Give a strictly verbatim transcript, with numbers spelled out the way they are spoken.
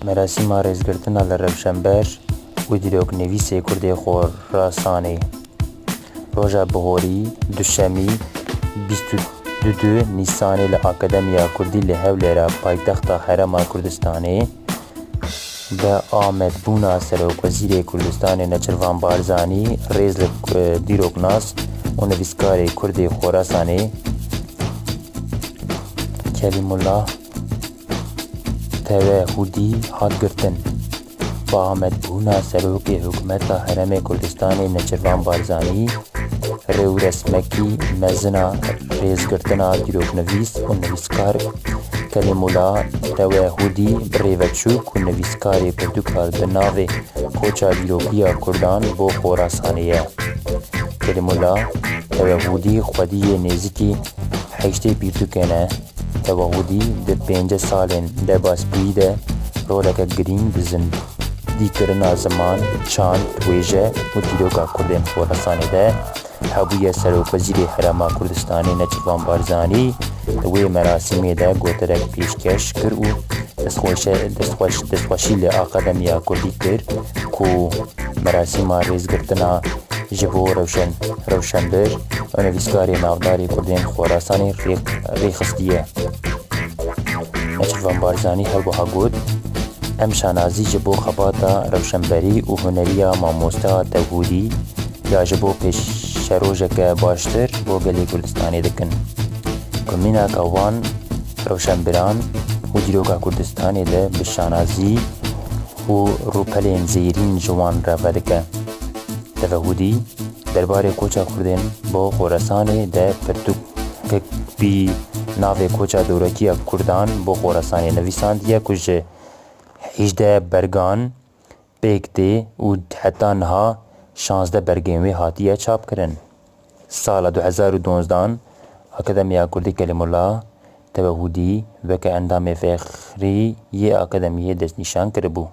Merasîma rêzgirtina li rewşenber û dîroknivîsê Kurdê Xorasanê. Roja bihorî, duşemî, bîst û du Nîsanê li Akademiya Kurdî li Hewlêra paytexta Herêma Kurdistanê, bi amedbûna Serokwezîrê Kurdistanê Neçirvan Barzanî, rêz li dîroknas û nivîskarê Kurdê Xorasanê Kelîmullah Tewehûdî hat girtin. Bi amedbûna Serokê Hikûmeta Herêmê Kurdistanê Neçirvan Barzanî, rêwresmekî mezin a rêzgirtina dîroknivîs û nivîskar Kelîmullah Tewehûdî bi rêveçûk û nivîskarê pirtûka di navê Koça Dîrokî ya Kurdan bo Xorasanê ye. Kelîmullah Tewehûdî xwediyê nêzîkî heştê pirtûkên e. Tewehûdî di pêncî salên derbasbûyî de roleke girîng di zindîkirina ziman, çand, wêje û dîroka Kurdên Xorasanê de hebûye. Serokwezîrê Herêma Kurdistanê Neçirvan Barzanî di wê merasîmê de gotirek pêşkeş kir û destxweşe-, destxweş-, destxweşî li Akademiya Kurdî kir ku merasîma rêzgirtina ji bo rewşen-, rewşenbir û nivîskarê navdarê Kurdên Xorasanê rê-, rêxistiye. Neçirvan Barzanî her wiha got, Em şanazî ji bo xebata rewşenberî û hunerî ya mamoste Tewhûdî ya ji bo pêşerojeke baştir bo gelê Kurdistanê dikin. Ku mînaka wan rewşenbiran û dîroka Kurdistanê de bi şanazî û rûpelên zêrîn ji wan re vedike. Tewehûdî derbarê koça Kurdên bo Xorasanê de pirtûkek bi navê Koça Dîrokî ya Kurdan bo Xorasanê nivîsandiye ku ji hejdeh bergan pêk tê û heta niha şazdeh bergên wê hatiye çapkirin. Sala du hezar û duwazdeh Akademiya Kurdî Kelîmullah Tewehûdî weke endamê fexrî yê Akademiyê destnîşan kiribû.